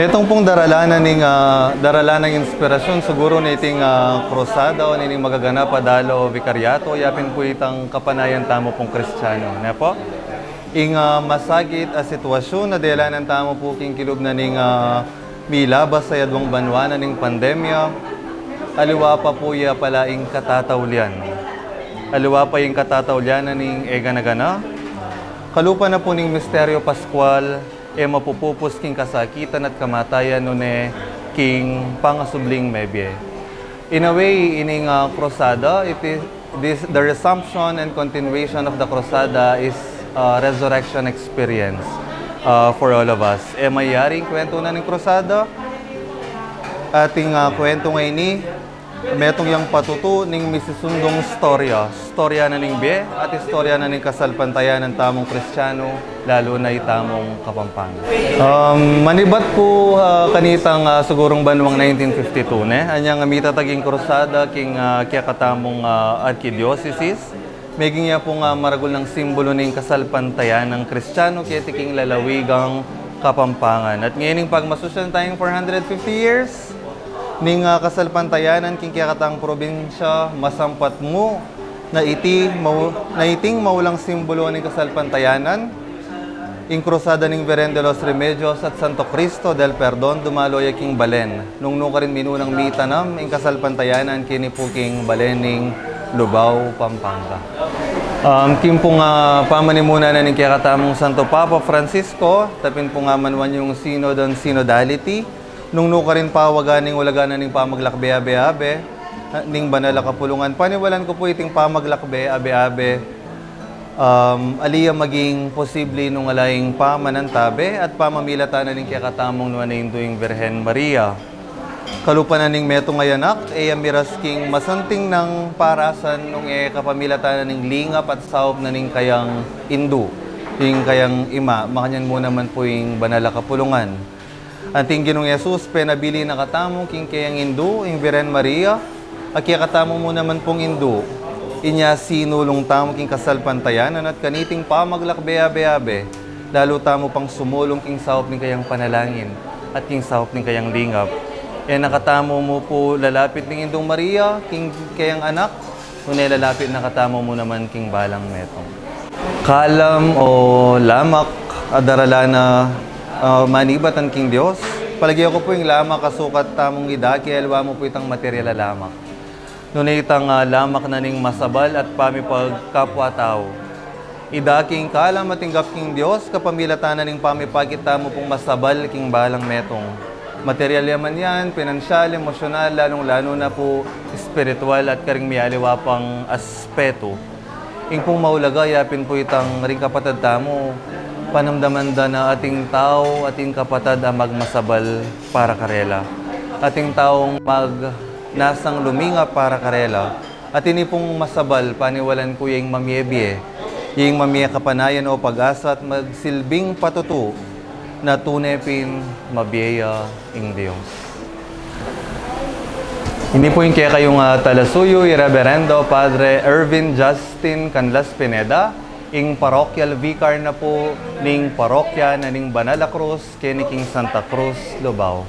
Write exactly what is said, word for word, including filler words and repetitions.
Itong pung daralan na ning, ah, daralan ng inspirasyon, siguro niting, ah, krusada o nining magaganap a dalo o vikaryato, yapin pu itang kapanayan tamu pung Kristiano, ne pu? Ing, ah, masakit a sitwasyon a delanan tamu pu king kilub na ning, ah, milabas a yaduang banua na ning pandemya, aliwa pa pu ya pala ing katataulian. Aliwa pa ing katataulian na ning e gana-gana. Kalupa na pu ning misteryo Pascual, e mapupupus king kasakitan at kamatayan, nune king pangasubling mebie. In a way, ining, ah, krusada, it is, this, the resumption and continuation of the krusada is, ah, resurrection experience, ah, for all of us. E mayari ing kwentu na ning krusada, ating, ah, kwentu ngeni, metung yang patutu ning misisundung istorya, istorya na ning bie at istorya na ning kasalpantayanan tamung Kristiano, lalu na itamung Kapampangan. Um, manibat pu, ah, kanitang, ah, sigurung banuang nineteen fifty-two, ne? Anyang mitatag ing krusada king, ah, kekatamung, ah, arkidiosesis, meging ya pung, ah, maragul nang simbulu ning kasalpantayanang Kristiano keti king lalawigang Kapampangan. At ngening pagmasusyan tayung four hundred fifty years ning, ah, kasalpantayanan king kekatang probinsya, masampat mu na iti, mau-, na iting maulang simbulu ning kasalpantayanan, ing krusada ning Virgen de los Remedios at Santo Cristo del Perdon dumalu ya king balen. Nung nu karin minunang mitanam ing kasalpantayanan keni pu king balen ning Lubao, Pampanga. Um, king pung, ah, pamanimuna na ning kekatamung Santo Papa Francisco, tapin pung amanuan yung Synod on Synodality, nung nu karin pawagan ning ulaga na ning pamaglakbe abe-abe, ah, ning banal a kapulungan. Paniwalan ku pu iting pamaglakbe abe-abe, um, ali ya maging posible nung ala ing pamanantabe at pamamilatan na ning kekatamung Nuan a Indu ing Virgen Maria. Kalupa na ning metung a anak, e ya miras king masanting nang parasan nung e kapamilatan na ning lingap at saup na ning kayang indu, ing kayang ima, makanyan mu naman pu ing banal a kapulungan. Anting Ginung Jesus, penabilin na katamu king kayang indu, ing Virgen Maria, a kekatamu mu naman pung indu. Inya sinulung tamu king kasalpantayanan at kaniting pamaglakbe abe-abe, lalu tamu pang sumulung king saup ning kayang panalangin at king saup ning kayang lingap. E na katamu mu pu lalapit ning Indung Maria king kayang anak, nune lalapit na katamu mu naman king balang metung. Kalam o lamak a daralan a, ah, manibatan king Dios. Palage ku pu ing lamak a sukat tamung idake, aliwa mu pu itang material a lamak. Nune itang, ah, lamak na ning masabal at pamipagkapwa-tau. Idake ing kalam a tinggap king Dios kapamilatan na ning pamipakit tamu pung masabal king balang metung. Material ya man yan, pinansyal, emosyonal, lalung-lalu na pu espiritual at karing mialiwa pang aspetu. Ing pung maulaga yapin pu itang ring kapatad tamu, panamdaman da na ating tau, ating kapatad a magmasabal para karela. Ating taung magnasang lumingap para karela. At ini pung masabal, paniwalan ku ya ing mamie-bie, ya ing mamie kapanayan o pag-asa at magsilbing patutu na tune pin mabie ya ing Dios. Ini pu ing kekayung, ah, talasuyu, i Reverendo Padre Ervin Justin Canlas Pineda, ing parochial vicar na pu ning parokya na ning Banal a Cruz keni king Santa Cruz, Lubao.